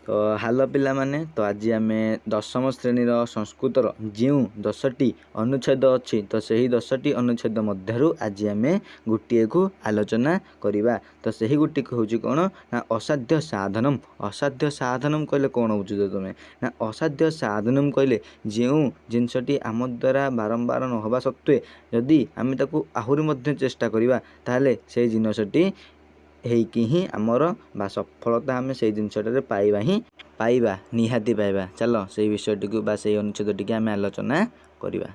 ତ ହାଲୋ ପିଲାମାନେ, ତ ଆଜି ଆମେ ଦଶମ ଶ୍ରେଣୀର ସଂସ୍କୃତର ଯେଉଁ 10ଟି ଅନୁଚ୍ଛେଦ ଅଛି, ତ ସେହି 10ଟି ଅନୁଚ୍ଛେଦ ମଧ୍ୟରୁ ଆଜି ଆମେ ଗୋଟିଏକୁ ଆଲୋଚନା କରିବା। ତ ସେହି ଗୋଟିକ ହେଉଛି କ'ଣ ନା ଅସାଧ୍ୟ ସାଧନମ୍। ଅସାଧ୍ୟ ସାଧନମ୍ କହିଲେ କ'ଣ ବୁଝୁଛ ତୁମେ? ନା ଅସାଧ୍ୟ ସାଧନମ୍ କହିଲେ ଯେଉଁ ଜିନିଷଟି ଆମ ଦ୍ୱାରା ବାରମ୍ବାର ନ ହେବା ସତ୍ତ୍ୱେ ଯଦି ଆମେ ତାକୁ ଆହୁରି ମଧ୍ୟ ଚେଷ୍ଟା କରିବା, ତାହେଲେ ସେଇ ଜିନିଷଟି ହେଇକି ହିଁ ଆମର ବା ସଫଳତା ଆମେ ସେଇ ଜିନିଷଟାରେ ପାଇବା ହିଁ ପାଇବା, ନିହାତି ପାଇବା। ଚାଲ ସେଇ ବିଷୟଟିକୁ ବା ସେଇ ଅନୁଚ୍ଛେଦଟିକୁ ଆମେ ଆଲୋଚନା କରିବା।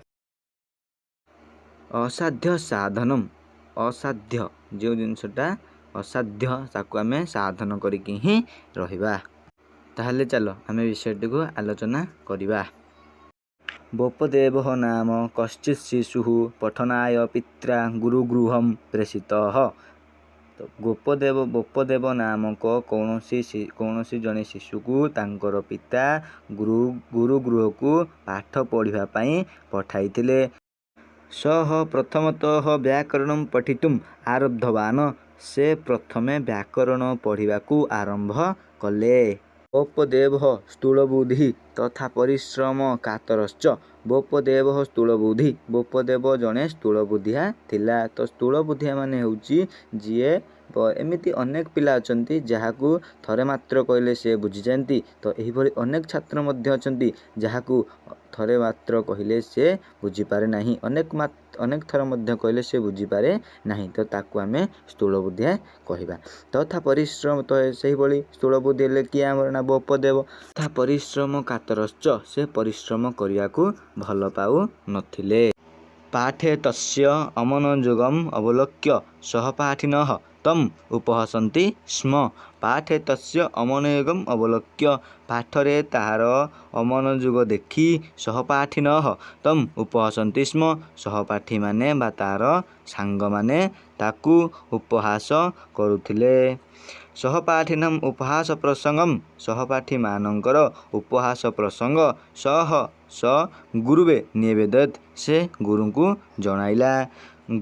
ଅସାଧ୍ୟ ସାଧନମ୍, ଅସାଧ୍ୟ, ଯେଉଁ ଜିନିଷଟା ଅସାଧ୍ୟ ତାକୁ ଆମେ ସାଧନ କରିକି ହିଁ ରହିବା। ତାହେଲେ ଚାଲ ଆମେ ବିଷୟଟିକୁ ଆଲୋଚନା କରିବା। ବୋପଦେବଃ ନାମ କଶ୍ଚିତ୍ ଶିଶୁଃ ପଠନାୟ ପିତ୍ରା ଗୁରୁଗୃହಂ ପ୍ରେଷିତଃ। ତ ଗୋପଦେବ, ବୋପଦେବ ନାମକ କୌଣସି ଜଣେ ଶିଶୁକୁ ତାଙ୍କର ପିତା ଗୁରୁଗୃହକୁ ପାଠ ପଢ଼ିବା ପାଇଁ ପଠାଇଥିଲେ। ସହ ପ୍ରଥମତଃ ବ୍ୟାକରଣಂ ପଠିତୁମ୍ ଆରବ୍ଧବାନ। ସେ ପ୍ରଥମେ ବ୍ୟାକରଣ ପଢ଼ିବାକୁ ଆରମ୍ଭ କଲେ। ବୋପଦେବଃ ସ୍ଥୂଳବୁଦ୍ଧିଃ ତଥା ପରିଶ୍ରମ କାତରଶ୍ଚ। ବୋପଦେବଃ ସ୍ଥୂଳବୁଦ୍ଧି, ବୋପଦେବ ଜଣେ ସ୍ଥୂଳବୁଦ୍ଧିଆ ଥିଲା। ତ ସ୍ଥୂଳବୁଦ୍ଧିଆ ମାନେ ହେଉଛି ଯିଏ, ଏମିତି ଅନେକ ପିଲା ଅଛନ୍ତି ଯାହାକୁ ଥରେ ମାତ୍ର କହିଲେ ସେ ବୁଝିଯାଆନ୍ତି। ତ ଏହିଭଳି ଅନେକ ଛାତ୍ର ମଧ୍ୟ ଅଛନ୍ତି ଯାହାକୁ ଥରେ ମାତ୍ର କହିଲେ ସେ ବୁଝିପାରେ ନାହିଁ, ଅନେକ ଥର ମଧ୍ୟ କହିଲେ ସେ ବୁଝିପାରେ ନାହିଁ। ତ ତାକୁ ଆମେ ସ୍ଥୂଳବୁଦ୍ଧିଆ କହିବା। ତଥା ପରିଶ୍ରମ, ତ ସେହିଭଳି ସ୍ଥୂଳବୁଦ୍ଧି ହେଲେ କିଏ ଆମର? ନା ବୋପଦେବ। ତଥା ପରିଶ୍ରମ କାତରଶ୍ଚ, ସେ ପରିଶ୍ରମ କରିବାକୁ ଭଲ ପାଉନଥିଲେ। ପାଠେ ତସ୍ୟ ଅମନୋଯୋଗମ୍ ଅବଲୋକ୍ୟ ସହପାଠିନଃ ତମ୍ ଉପହସନ୍ତି ସ୍ମ। ପାଠେ ତସ୍ୟ ଅମନୋଯୋଗମ୍ ଅବଲୋକ୍ୟ, ପାଠରେ ତାହାର ଅମନୋଯୋଗ ଦେଖି, ସହପାଠିନଃ ତମ୍ ଉପହସନ୍ତି ସ୍ମ, ସହପାଠୀମାନେ ବା ତାର ସାଙ୍ଗମାନେ ତାକୁ ଉପହାସ କରୁଥିଲେ। ସହପାଠିନାମ୍ ଉପହାସ ପ୍ରସଙ୍ଗମ୍, ସହପାଠୀମାନଙ୍କର ଉପହାସ ପ୍ରସଙ୍ଗ, ସହ ସ ଗୁରୁବେ ନିବେଦୟତ୍, ସେ ଗୁରୁଙ୍କୁ ଜଣାଇଲା।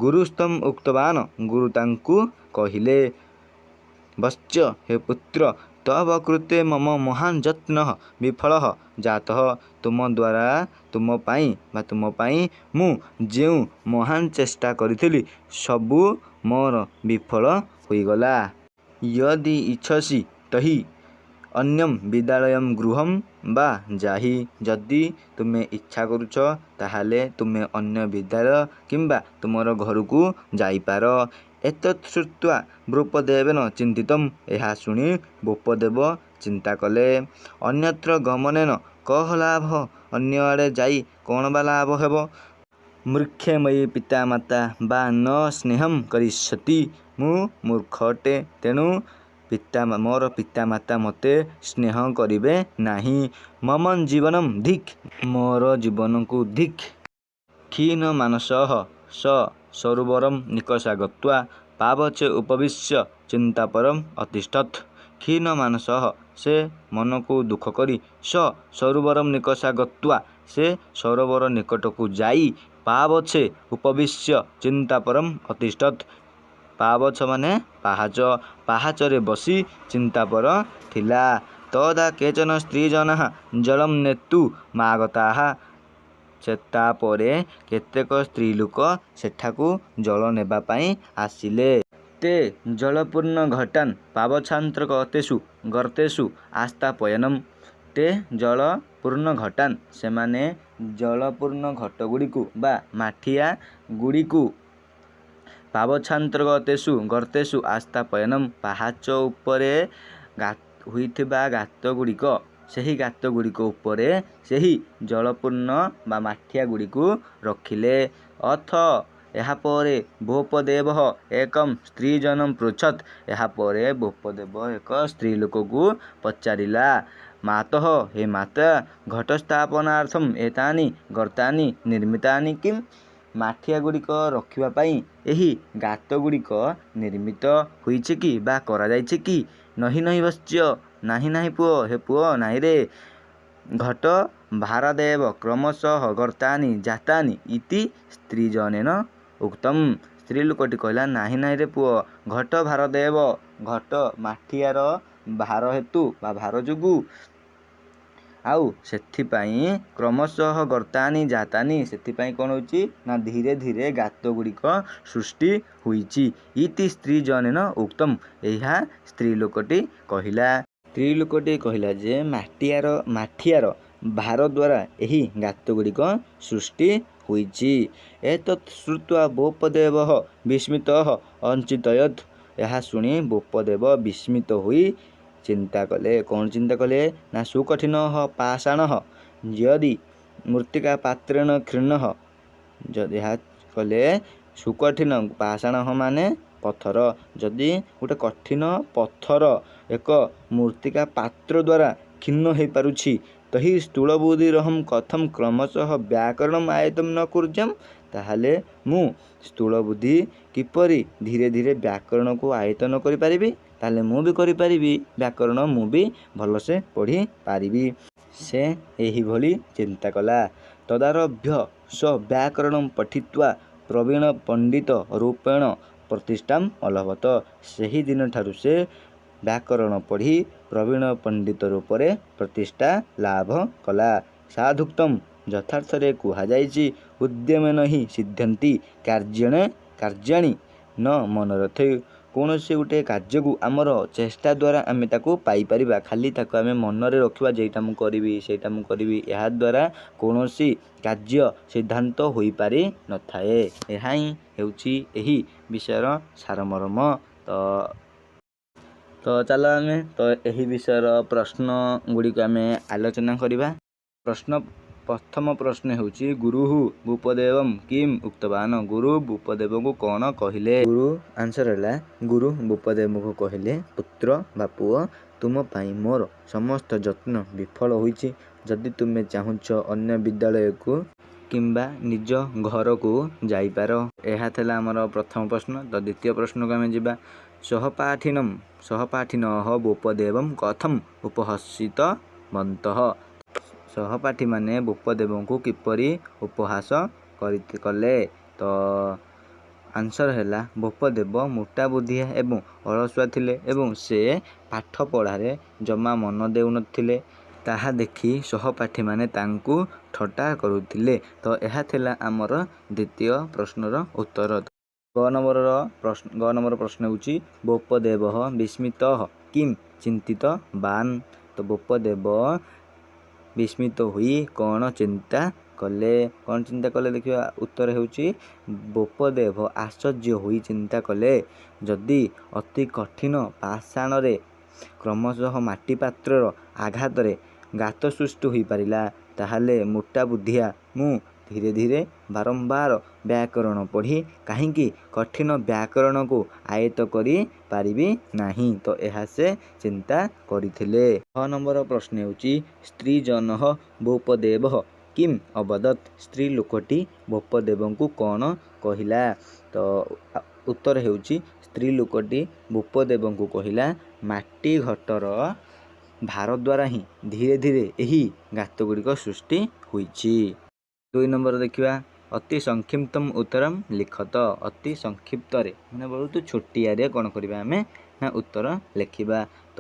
ଗୁରୁସ୍ତମ୍ ଉକ୍ତବାନ, ଗୁରୁ ତାଙ୍କୁ କହିଲେ, ବତ୍ସ, ହେ ପୁତ୍ର, ତବ କୃତେ ମମ ମହାନ ଯତ୍ନଃ ବିଫଳଃ ଜାତଃ। ତୁମ ଦ୍ୱାରା, ତୁମ ପାଇଁ ବା ତୁମ ପାଇଁ ମୁଁ ଯେଉଁ ମହାନ ଚେଷ୍ଟା କରିଥିଲି ସବୁ ମୋର ବିଫଳ ହୋଇଗଲା। ୟଦି ଇଚ୍ଛସି ତହି ଅନ୍ୟମ୍ ବିଦ୍ୟାଳୟମ୍ ଗୃହମ୍ ବା ଯାହି। ଯଦି ତୁମେ ଇଚ୍ଛା କରୁଛ ତାହେଲେ ତୁମେ ଅନ୍ୟ ବିଦ୍ୟାଳୟ କିମ୍ବା ତୁମର ଘରକୁ ଯାଇପାର। ଏତତ୍ ଶ୍ରୁତ୍ୱା ବୋପଦେବେନ ଚିନ୍ତିତମ୍। ଏହା ଶୁଣି ବୋପଦେବ ଚିନ୍ତା କଲେ। ଅନ୍ୟତ୍ର ଗମନେନ କଃ ଲାଭଃ। ଅନ୍ୟ ଆଡ଼େ ଯାଇ କ'ଣ ବା ଲାଭ ହେବ? ମୂର୍ଖେ ମୟି ପିତା ମାତା ବା ନ ସ୍ନେହମ୍ କରିଷ୍ୟତି। ମୁଁ ମୂର୍ଖ ଅଟେ, ତେଣୁ ପିତା ମୋର ପିତାମାତା ମୋତେ ସ୍ନେହ କରିବେ ନାହିଁ। ମମ ଜୀବନମ୍ ଧିକ୍, ମୋର ଜୀବନକୁ ଧିକ୍। କ୍ଷୀଣ ମାନସଃ ସ ସରୋବରମ୍ ନିକଷା ଗତ୍ୱା ପାବଚ୍ଛେ ଉପବିଶ୍ୟ ଚିନ୍ତାପରମ୍ ଅତିଷ୍ଠତ୍। କ୍ଷୀଣ ମାନସଃ, ସେ ମନକୁ ଦୁଃଖ କରି, ସ ସରୋବରମ୍ ନିକଷା ଗତ୍ୱା, ସେ ସରୋବର ନିକଟକୁ ଯାଇ, ପାବଚ୍ଛେ ଉପବିଶ୍ୟ ଚିନ୍ତାପରମ୍ ଅତିଷ୍ଠତ୍। ପାବଛ ମାନେ ପାହାଚ, ପାହାଚରେ ବସି ଚିନ୍ତାପର ଥିଲା। ତଦା କେଚନ ସ୍ତ୍ରୀଜନାଃ ଜଳମ୍ ନେତୁମାଗତାଃ। ତାପରେ କେତେକ ସ୍ତ୍ରୀ ଲୋକ ସେଠାକୁ ଜଳ ନେବା ପାଇଁ ଆସିଲେ। ତେ ଜଳପୂର୍ଣ୍ଣ ଘଟାନ୍ ପାବଚ୍ଛାନ୍ତର୍ଗତେଷୁ ଗର୍ତ୍ତେଷୁ ଆସ୍ଥାପୟନମ୍। ତେ ଜଳ ପୂର୍ଣ୍ଣ ଘଟାନ୍, ସେମାନେ ଜଳପୂର୍ଣ୍ଣ ଘଟଗୁଡ଼ିକୁ ବା ମାଠିଆ ଗୁଡ଼ିକୁ, ପାବଚ୍ଛାନ୍ତର୍ଗତେଷୁ ଗର୍ତ୍ତେଷୁ ଆସ୍ଥାପୟନମ୍, ପାହାଚ ଉପରେ ହୋଇଥିବା ଗାତଗୁଡ଼ିକ, ସେହି ଗାତଗୁଡ଼ିକ ଉପରେ ସେହି ଜଳପୂର୍ଣ୍ଣ ବା ମାଠିଆ ଗୁଡ଼ିକୁ ରଖିଲେ। ଅଥ, ଏହାପରେ, ବୋପଦେବଃ ଏକମ୍ ସ୍ତ୍ରୀଜନମ୍ ପୃଚ୍ଛତ୍। ଏହାପରେ ବୋପଦେବ ଏକ ସ୍ତ୍ରୀ ଲୋକକୁ ପଚାରିଲା। ମାତଃ, ହେ ମାତା, ଘଟସ୍ଥାପନାର୍ଥମ୍ ଏତାନି ଗର୍ତ୍ତାନି ନିର୍ମିତାନି କିମ୍? ମାଠିଆ ଗୁଡ଼ିକ ରଖିବା ପାଇଁ ଏହି ଗାତଗୁଡ଼ିକ ନିର୍ମିତ ହୋଇଛି କି ବା କରାଯାଇଛି କି? ନହି ନହି ବତ୍ସ, ନାହିଁ ନାହିଁ ପୁଅ, ହେ ପୁଅ, ନାହିଁରେ। ଘଟ ଭାରାଦେବ କ୍ରମଶଃ ଗର୍ତ୍ତାନି ଜାତାନି ଇତି ସ୍ତ୍ରୀଜନେନ ଉକ୍ତମ୍। ସ୍ତ୍ରୀ ଲୋକଟି କହିଲା, ନାହିଁ ନାହିଁରେ ପୁଅ, ଘଟ ଭାରଦେବ, ଘଟ ମାଠିଆର ଭାର ହେତୁ ବା ଭାର ଯୋଗୁଁ। ଆଉ ସେଥିପାଇଁ କ୍ରମଶଃ ଗର୍ତ୍ତାନି ଜାତାନି, ସେଥିପାଇଁ କ'ଣ ହେଉଛି ନା ଧୀରେ ଧୀରେ ଗାତ ଗୁଡ଼ିକ ସୃଷ୍ଟି ହୋଇଛି। ଇତି ସ୍ତ୍ରୀ ଜନେନ ଉକ୍ତମ, ଏହା ସ୍ତ୍ରୀ ଲୋକଟି କହିଲା। ସ୍ତ୍ରୀ ଲୋକଟି କହିଲା ଯେ ମାଟିଆର ମାଠିଆର ଭାର ଦ୍ୱାରା ଏହି ଗାତ ଗୁଡ଼ିକ ସୃଷ୍ଟି ହୋଇଛି। ଏତତ୍ ଶ୍ରୁତ୍ୱା ବୋପଦେବଃ ବିସ୍ମିତଃ ଅଚିନ୍ତୟତ୍, ଏହା ଶୁଣି ବୋପଦେବ ବିସ୍ମିତ ହୋଇ ଚିନ୍ତା କଲେ। କ'ଣ ଚିନ୍ତା କଲେ ନା ସୁକଠିନଃ ପାଷାଣଃ ଯଦି ମୃତ୍ତିକା ପାତ୍ରେଣ କ୍ଷୀର୍ଣ୍ଣଃ, ଯଦି ଏହା କଲେ ସୁକଠିନ ପାଷାଣ ମାନେ ପଥର, ଯଦି ଗୋଟେ କଠିନ ପଥର ଏକ ମୃତ୍ତିକା ପାତ୍ର ଦ୍ୱାରା କ୍ଷୀର୍ଣ୍ଣ ହୋଇପାରୁଛି, ତହି ସ୍ଥୂଳ ବୁଦ୍ଧିରହಂ କଥମ କ୍ରମଶଃ ବ୍ୟାକରଣ ଆୟତ୍ତମ ନ କୁର୍ଯ୍ୟାମ, ତାହେଲେ ମୁଁ ସ୍ଥୂଳ ବୁଦ୍ଧି କିପରି ଧୀରେ ଧୀରେ ବ୍ୟାକରଣକୁ ଆୟତ୍ତନ କରିପାରିବି? ତାହେଲେ ମୁଁ ବି କରିପାରିବି, ବ୍ୟାକରଣ ମୁଁ ବି ଭଲସେ ପଢ଼ିପାରିବି। ସେ ଏହିଭଳି ଚିନ୍ତା କଲା। ତଦାରଭ୍ୟ ସ ବ୍ୟାକରଣ ପଠିତ୍ୱା ପ୍ରବୀଣ ପଣ୍ଡିତ ରୂପେଣ ପ୍ରତିଷ୍ଠାମ ଅଲଭତ। ସେହି ଦିନଠାରୁ ସେ ବ୍ୟାକରଣ ପଢ଼ି ପ୍ରବୀଣ ପଣ୍ଡିତ ରୂପରେ ପ୍ରତିଷ୍ଠା ଲାଭ କଲା। ସାଧୁକ୍ତମ, ଯଥାର୍ଥରେ କୁହାଯାଇଛି, ଉଦ୍ୟମେନ ହିଁ ସିଦ୍ଧନ୍ତି କାର୍ଯ୍ୟଣେ କାର୍ଯ୍ୟାଣି ନ ମନୋରଥେ। କୌଣସି ଗୋଟେ କାର୍ଯ୍ୟକୁ ଆମର ଚେଷ୍ଟା ଦ୍ୱାରା ଆମେ ତାକୁ ପାଇପାରିବା। ଖାଲି ତାକୁ ଆମେ ମନରେ ରଖିବା ଯେ ଏଇଟା ମୁଁ କରିବି, ସେଇଟା ମୁଁ କରିବି, ଏହାଦ୍ୱାରା କୌଣସି କାର୍ଯ୍ୟ ସିଦ୍ଧାନ୍ତ ହୋଇପାରି ନଥାଏ। ଏହା ହିଁ ହେଉଛି ଏହି ବିଷୟର ସାରମର୍ମ। ତ ଚାଲ ଆମେ ତ ଏହି ବିଷୟର ପ୍ରଶ୍ନ ଗୁଡ଼ିକୁ ଆମେ ଆଲୋଚନା କରିବା। ପ୍ରଶ୍ନ, ପ୍ରଥମ ପ୍ରଶ୍ନ ହେଉଛି ଗୁରୁଃ ଭୂପଦେବಂ କିମ୍ ଉକ୍ତବାନ? ଗୁରୁ ଭୂପଦେବଙ୍କୁ କ'ଣ କହିଲେ? ଗୁରୁ ଆନ୍ସର ହେଲା, ଗୁରୁ ଭୂପଦେବଙ୍କୁ କହିଲେ, ପୁତ୍ର ବା ପୁଅ, ତୁମ ପାଇଁ ମୋର ସମସ୍ତ ଯତ୍ନ ବିଫଳ ହୋଇଛି। ଯଦି ତୁମେ ଚାହୁଁଛ ଅନ୍ୟ ବିଦ୍ୟାଳୟକୁ କିମ୍ବା ନିଜ ଘରକୁ ଯାଇପାର। ଏହା ଥିଲା ଆମର ପ୍ରଥମ ପ୍ରଶ୍ନ। ତ ଦ୍ୱିତୀୟ ପ୍ରଶ୍ନକୁ ଆମେ ଯିବା। ସହପାଠିନମ୍ ସହପାଠିନଃ ବୋପଦେବಂ କଥମ୍ ଉପହସିତବନ୍ତଃ? ସହପାଠୀମାନେ ବୋପଦେବଙ୍କୁ କିପରି ଉପହାସ କଲେ? ତ ଆନ୍ସର ହେଲା, ବୋପଦେବ ମୋଟା ବୁଦ୍ଧିଆ ଏବଂ ଅଳସୁଆ ଥିଲେ ଏବଂ ସେ ପାଠ ପଢ଼ାରେ ଜମା ମନ ଦେଉନଥିଲେ। ତାହା ଦେଖି ସହପାଠୀମାନେ ତାଙ୍କୁ ଥଟ୍ଟା କରୁଥିଲେ। ତ ଏହା ଥିଲା ଆମର ଦ୍ୱିତୀୟ ପ୍ରଶ୍ନର ଉତ୍ତର। ଗ ନମ୍ବରର ପ୍ରଶ୍ନ, ଗ ନମ୍ବର ପ୍ରଶ୍ନ ହେଉଛି ବୋପଦେବଃ ବିସ୍ମିତଃ କିମ୍ ଚିନ୍ତିତବାନ୍? ତ ବୋପଦେବ ବିସ୍ମିତ ହୋଇ କ'ଣ ଚିନ୍ତା କଲେ? କ'ଣ ଚିନ୍ତା କଲେ ଦେଖିବା। ଉତ୍ତର ହେଉଛି, ବୋପଦେବ ଆଶ୍ଚର୍ଯ୍ୟ ହୋଇ ଚିନ୍ତା କଲେ, ଯଦି ଅତି କଠିନ ପାଷାଣରେ କ୍ରମଶଃ ମାଟି ପାତ୍ରର ଆଘାତରେ ଗାତ ସୃଷ୍ଟି ହୋଇପାରିଲା, ତାହେଲେ ମୋଟା ବୁଦ୍ଧିଆ ମୁଁ ଧୀରେ ଧୀରେ ବାରମ୍ବାର ବ୍ୟାକରଣ ପଢ଼ି କାହିଁକି କଠିନ ବ୍ୟାକରଣକୁ ଆୟତ୍ତ କରିପାରିବି ନାହିଁ? ତ ଏହା ସେ ଚିନ୍ତା କରିଥିଲେ। 6 ନମ୍ବର ପ୍ରଶ୍ନ ହେଉଛି ସ୍ତ୍ରୀଜନଃ ବୋପଦେବଃ କିମ୍ ଅବଦତ୍? ସ୍ତ୍ରୀ ଲୋକଟି ବୋପଦେବଙ୍କୁ କ'ଣ କହିଲା? ତ ଉତ୍ତର ହେଉଛି, ସ୍ତ୍ରୀ ଲୋକଟି ବୋପଦେବଙ୍କୁ କହିଲା, ମାଟି ଘଟର ଭାର ଦ୍ୱାରା ହିଁ ଧୀରେ ଧୀରେ ଏହି ଗାତ ଗୁଡ଼ିକ ସୃଷ୍ଟି ହୋଇଛି। 2 ନମ୍ବର ଦେଖିବା, ଅତି ସଂକ୍ଷିପ୍ତମ ଉତ୍ତରମ ଲିଖତ। ଅତି ସଂକ୍ଷିପ୍ତରେ ମାନେ ବହୁତ ଛୋଟିଆରେ କ'ଣ କରିବା ଆମେ ନା ଉତ୍ତର ଲେଖିବା। ତ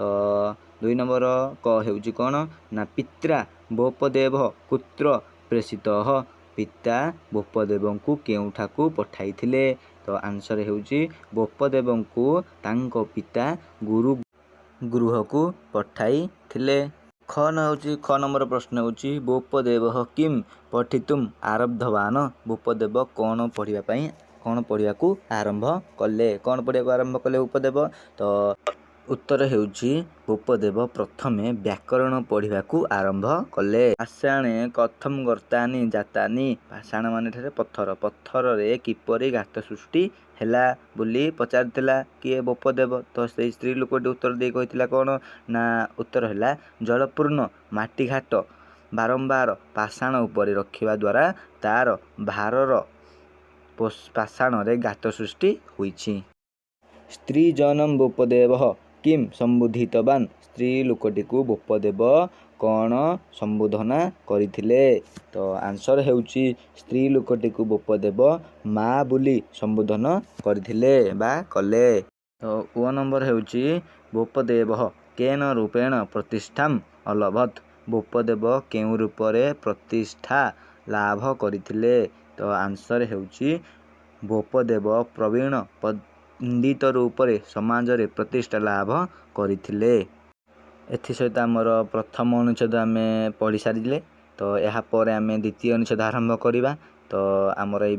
2 ନମ୍ବର କ ହେଉଛି କ'ଣ ନା ପିତ୍ରା ବୋପଦେବ କୁତ୍ର ପ୍ରେଷିତଃ? ପିତା ବୋପଦେବଙ୍କୁ କେଉଁଠାକୁ ପଠାଇଥିଲେ? ତ ଆନ୍ସର ହେଉଛି, ବୋପଦେବଙ୍କୁ ତାଙ୍କ ପିତା ଗୁରୁ ଗୃହକୁ ପଠାଇଥିଲେ। ଖ ହେଉଛି, ଖ ନମ୍ବର ପ୍ରଶ୍ନ ହେଉଛି ବୋପଦେବଃ କିମ୍ ପଠିତୁମ୍ ଆରବ୍ଧବାନ? ବୋପଦେବ କ'ଣ ପଢ଼ିବା ପାଇଁ, କ'ଣ ପଢ଼ିବାକୁ ଆରମ୍ଭ କଲେ? କ'ଣ ପଢ଼ିବାକୁ ଆରମ୍ଭ କଲେ ବୋପଦେବ? ତ ଉତ୍ତର ହେଉଛି, ବୋପଦେବ ପ୍ରଥମେ ବ୍ୟାକରଣ ପଢ଼ିବାକୁ ଆରମ୍ଭ କଲେ। ପାଷାଣେ କଥମ ଗର୍ତ୍ତାନି ଜାତାନି? ପାଷାଣ ମାନେ ଏଠାରେ ପଥର, ପଥରରେ କିପରି ଗାତ ସୃଷ୍ଟି ହେଲା ବୋଲି ପଚାରିଥିଲା କିଏ? ବୋପଦେବ। ତ ସେଇ ସ୍ତ୍ରୀ ଲୋକଟି ଉତ୍ତର ଦେଇ କହିଥିଲା କ'ଣ ନା, ଉତ୍ତର ହେଲା, ଜଳପୂର୍ଣ୍ଣ ମାଟିଘାଟ ବାରମ୍ବାର ପାଷାଣ ଉପରେ ରଖିବା ଦ୍ୱାରା ତାର ଭାରର ପାଷାଣରେ ଗାତ ସୃଷ୍ଟି ହୋଇଛି। ସ୍ତ୍ରୀଜନମ ବୋପଦେବଃ କିମ୍ ସମ୍ବୋଧିତବାନ? ସ୍ତ୍ରୀ ଲୋକଟିକୁ ବୋପଦେବ କ'ଣ ସମ୍ବୋଧନା କରିଥିଲେ? ତ ଆନ୍ସର ହେଉଛି, ସ୍ତ୍ରୀ ଲୋକଟିକୁ ବୋପଦେବ ମା ବୋଲି ସମ୍ବୋଧନ କରିଥିଲେ ବା କଲେ। ତ ଓ ନମ୍ବର ହେଉଛି ବୋପଦେବଃ କେନ ରୂପେଣ ପ୍ରତିଷ୍ଠାମ୍ ଅଲଭତ୍? ବୋପଦେବ କେଉଁ ରୂପରେ ପ୍ରତିଷ୍ଠା ଲାଭ କରିଥିଲେ? ତ ଆନ୍ସର୍ ହେଉଛି ବୋପଦେବ ପ୍ରବୀଣ ପଣ୍ଡିତ ରୂପରେ ସମାଜରେ ପ୍ରତିଷ୍ଠା ଲାଭ କରିଥିଲେ। ଏଥିସହିତ ଆମର ପ୍ରଥମ ଅନୁଚ୍ଛେଦ ଆମେ ପଢ଼ି ସାରିଲେ। ତ ଏହାପରେ ଆମେ ଦ୍ୱିତୀୟ ଅନୁଚ୍ଛେଦ ଆରମ୍ଭ କରିବା। ତ ଆମର ଏଇ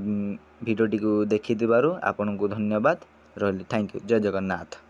ଭିଡ଼ିଓଟିକୁ ଦେଖିଥିବାରୁ ଆପଣଙ୍କୁ ଧନ୍ୟବାଦ। ରହିଲି, thank you, Jay Jagannath.